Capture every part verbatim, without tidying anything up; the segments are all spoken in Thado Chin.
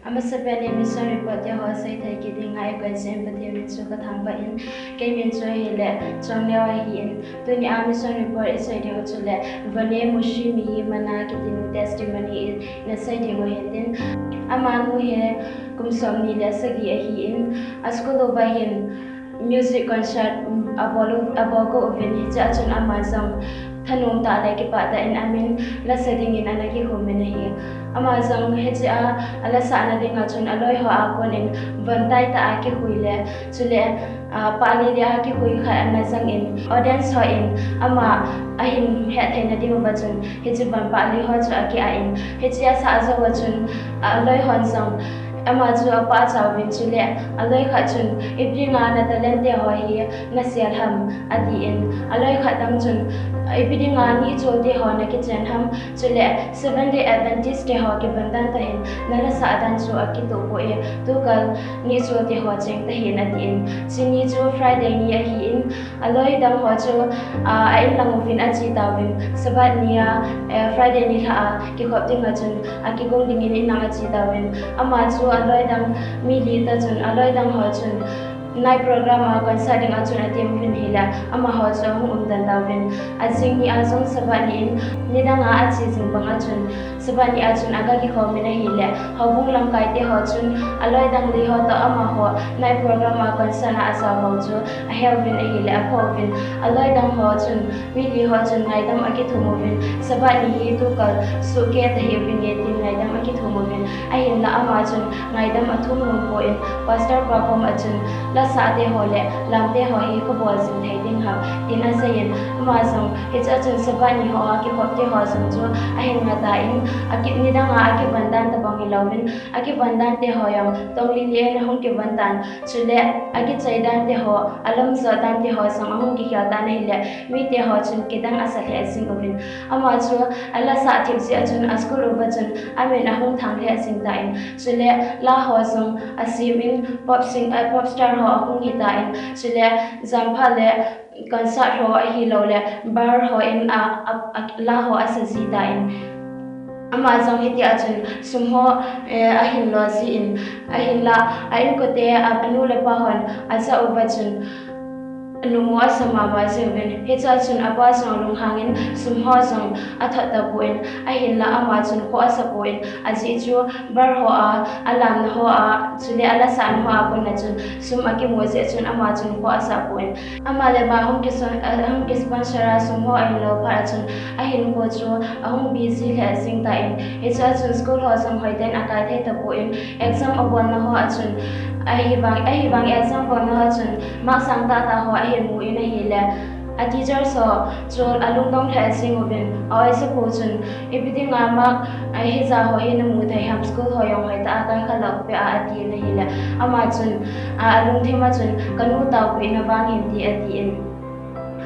Amasapen in mission report te ho seithei kit ding a ikoi jeh in Pathen min chu kathangvah in, kei min chu ahile Chongneo ahin, tuni a mission report isei diu chule Vane Mushi Mihimana kitinu testimony in asei diu ahin tin, amanu hi kum somni le sagi ahin, a school uva hin music concert abol, abol got uvin, hiche a chun ama jong thanom tah le kipah tah in amin lasa dingin ana kihoumin ahi. Ama jong hiche a alasahna dinga chun aloi ho a konin vontai tah a kihui le, chule pah lili a kihui khat ana jangin, audience ho in ama ahin hetthei na diuva chun hiche von pah li ho chu akiah in, hiche asah jouva chun aloi hon jong ama chu apahcha uvin, chule aloi khat chun, ipi dinga na talent te ho hi nasel ham, atin, aloi khat dang chun, ipi dinga nihchol te ho nakichen ham, chule Seventh Day Adventist te ho kivon dan toh hin nalasah dan chu akitoh poi, tukal nihchol te ho cheng tahin, atin. Chuni chu Friday ni ahin, aloi dang ho chu a in lang uvin ache tauvin, Sabbath ni a, Friday nilhah a kikhop dinga chun akigong dingin in lang ache tauvin, ama chu aloi dang mi li toh chun, aloi dang ho chun night program a concert dinga chun atem uvin ahile, amaho chu ahung umden tauvin, ajing ni a jong Sabbath ni in, nidang a ache jing banga chun Sabbath ni a chun aga kikhomin ahile, houbung lamkai te ho chun aloi dang li ho toh amaho night program a concert a ajao ho chu aheuvin ahile, aphouvin, aloi dang ho chun mi li ho chun ngaidam akithum uvin, Sabbath ni hi tukal sohkeh tahiuvin e tin ngaidam akithum uvin, ahinla ama chun ngaidam athum nompon, pastor pa koma chun, lasah te ho le lam te ho hi kabol jing thei ding ham, tin aseiyin, ama jong hiche a chun Sabbath ni ho a kikhop te ho jong chu ahin ngah tan, nidang a akivon dan tobang hilouvin, akivon dan te ho jong tong lili in ahung kivon tan, chule akichai dan te ho, alamjot dan te ho jong ahung kikhel tan ahile, mite ho chun kidang asa lheh jing uvin, ama chu alasah thip jeh a chun a school uva chun amin ahung thang lheh jing tan, chule la ho jong asemin, pop star ho ahung hitan, chule janphat le concert ho ahiloule bar ho in la ho asa ji tan, ama jong hitia chun sum ho ahin lo jin, ahinla a inkote anu le apa hon ajah uva chun numo asa mama jiuvin, hichea chun apa jong lunghangin sum ho jong athot tapon, ahinla ama chun khoh asapon, ajeh chu bar ho a, alamna ho a, chule alasahna ho a kona chun sum akimu jeh chun ama chun khoh asapon, ama le ama hung kisponsor a sum ho ahin lo phat a chun ahinkho chu ahung busy lheh jing tan, hichea chun school ho jong hoiten akai thei tapon, exam abolna ho a chun, ahivang exam bolna ho chun mark sang tahtah ho ahin mu in ahile, a teachers ho chu alungdong lheh jing uvin, a oija pu chun, ipi dinga mark hija ho hi namu thei ham, school ho jong hoitah a kaikhah lou peh a, atin ahile, ama chun alungthim a chun, kanu taopehna vang hin ti atin.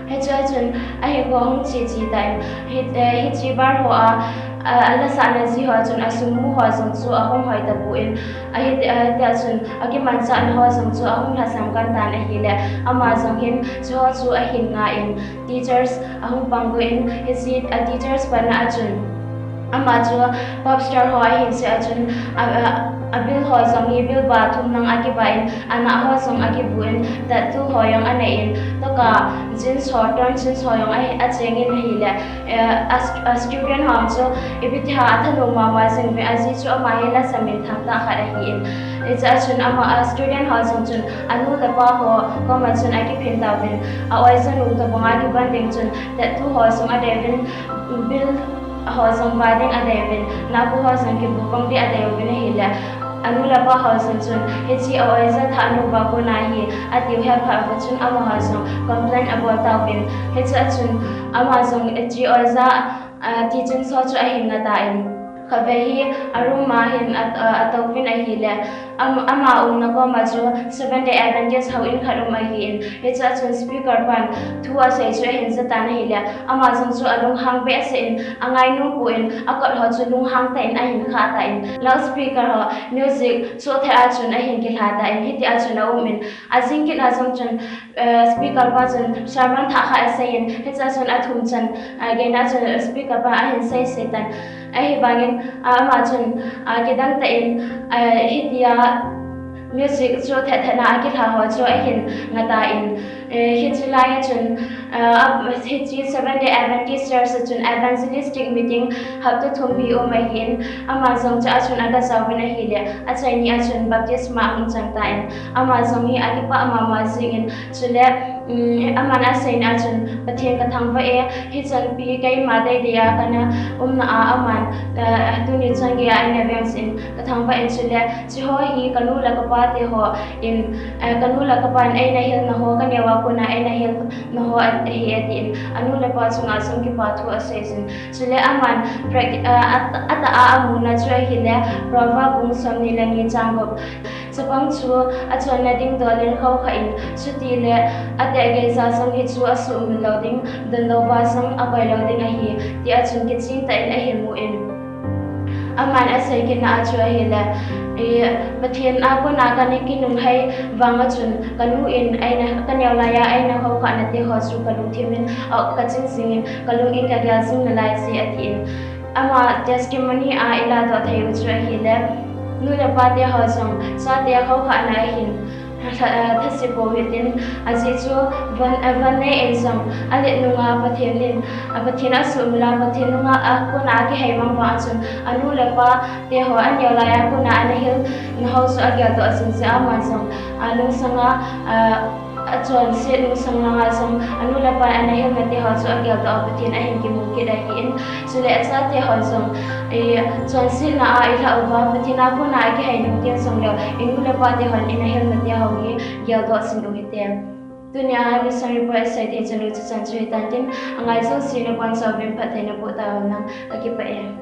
Hichea chun ahinkho ahung che che tan, hiche bar ho a alasahna ji ho chun asum mu ho jong chu ahung hoi tapon, hitia chun akimanchahna ho jong chu ahung lhasam kan tan ahile, ama jong hin chuho chu ahin ngah in, teachers ahung pang got in, hiche a teachers panna a chun ama chu pop star ho ahin jeh a chun, abil ho jong hi bilba thum lang akibah in, anah ho jong akibu in, tattoo ho jong anei in, toka jeans ho, torn jeans ho jong achengin ahile, a student ho chu ipi tia athanom mama jing uvin, ajeh chu ama hi lasa minthangtah khat ahin, hichea chun ama a student ho jong chun anu le apa ho koma chun akiphin tauvin, a oijanu tobanga kibang ding chun tattoo ho jong adei uvin, bil ho jong ba ding adei uvin, napu ho jong kibu bang ding adei uvin ahile, anu le apa ho jong chun hiche a oija thahnupa kona hi atiu hephat uva chun amaho jong complain abol tauvin, hichea chun ama jong hiche oija teachings ho chu ahin ngah tan, khatvei hi a room a hin atouvin ahile, ama umna koma chu Seventh Day Adventist houin khat um ahin, hichea chun speaker pan thu asei chu ahin jatan ahile, ama jong chu alunghang behseh in, angai nompon, akot ho chu lunghang tah in ahin khah tan, loudspeaker ho music choh thei a chun ahin kilha tan, hitia chun aumin, ajing kit a jong chun speaker pa chun sermon thah khat aseiyin, hichea chun athum chan gei na chun speaker pa ahin seisei tan, Ahivangin, a, ama chun, a, kidang tah in, a, hitia music chu thet thet na a kilha ho chu ahin ngah tan, eh, hiche lai a chun, a, hiche Seventh Day Adventist Church a chun evangelistic meeting hapta thum hi um ahin, ama jong chu a chun aga jaovin ahile, achai ni a chun baptisma ahung chang tan, ama jong hi akipah mama jingin, chule, um, aman aseina a chun, Pathen kathangvah e, hichan pi keima deidei a kana umna a aman, eh, tuni chan geiya eina veng jeh in kathangvah in, chule, hiche ho hi kanu le kapa te hon, eh, kanu le kapan eina hilna ho, kaneo a kona eina hilna ho ahi atin, anu le apa chunga jong kipa thu aseijin. Chule aman, prek-, eh, at-, atah a amuna chu ahile, Proverb bung somni le ni chang gup. Chapang chu achonna ding dol in khoukhah in, chutile ateh geija jong hichu asuhmil lou ding, donlouva jong akoi lou ding ahi, tia chun kichentah in ahin mun. Aman asei kitna a chu ahile, eh, Pathen a kona kana kinunghei vanga chun, kanu in eina, kaneo laiya eina khoukhahna te ho chu kalungthim in, oh, kaching jingin, kalung in kagel jing nalai e atin. Ama testimony a iladoh thei u chu ahile, nu le pa te ho jong, chate khoukhahna ahin, tha-, eh, thase pou hitin, ajeh chu van, eh, vannei in jong, alet nunga Pathen in, a Pathen asuhmil a, Pathen nunga, a kona akihei mang vang a chun, anu le pa te ho aneo laiya kona ana hilna ho chu ageldoh jing jeh a ama jong, alungsanga, a, achonset nungsang langa jong, anu le pa ana hilna te ho chu ageldoh a Pathen ahin kimu kit ahin, chule achate ho jong, eh, chonsetna a ilhah uva, Pathen a kona akihei nung teng jongleu, inu le pa te hon ina hilna te ho hi geldoh jing u hite. Tunia mission report isei thei chanu chu chan chu hitan tin, angai jouse nabonchauvin phatthei naboh tahen lang, kakipah e.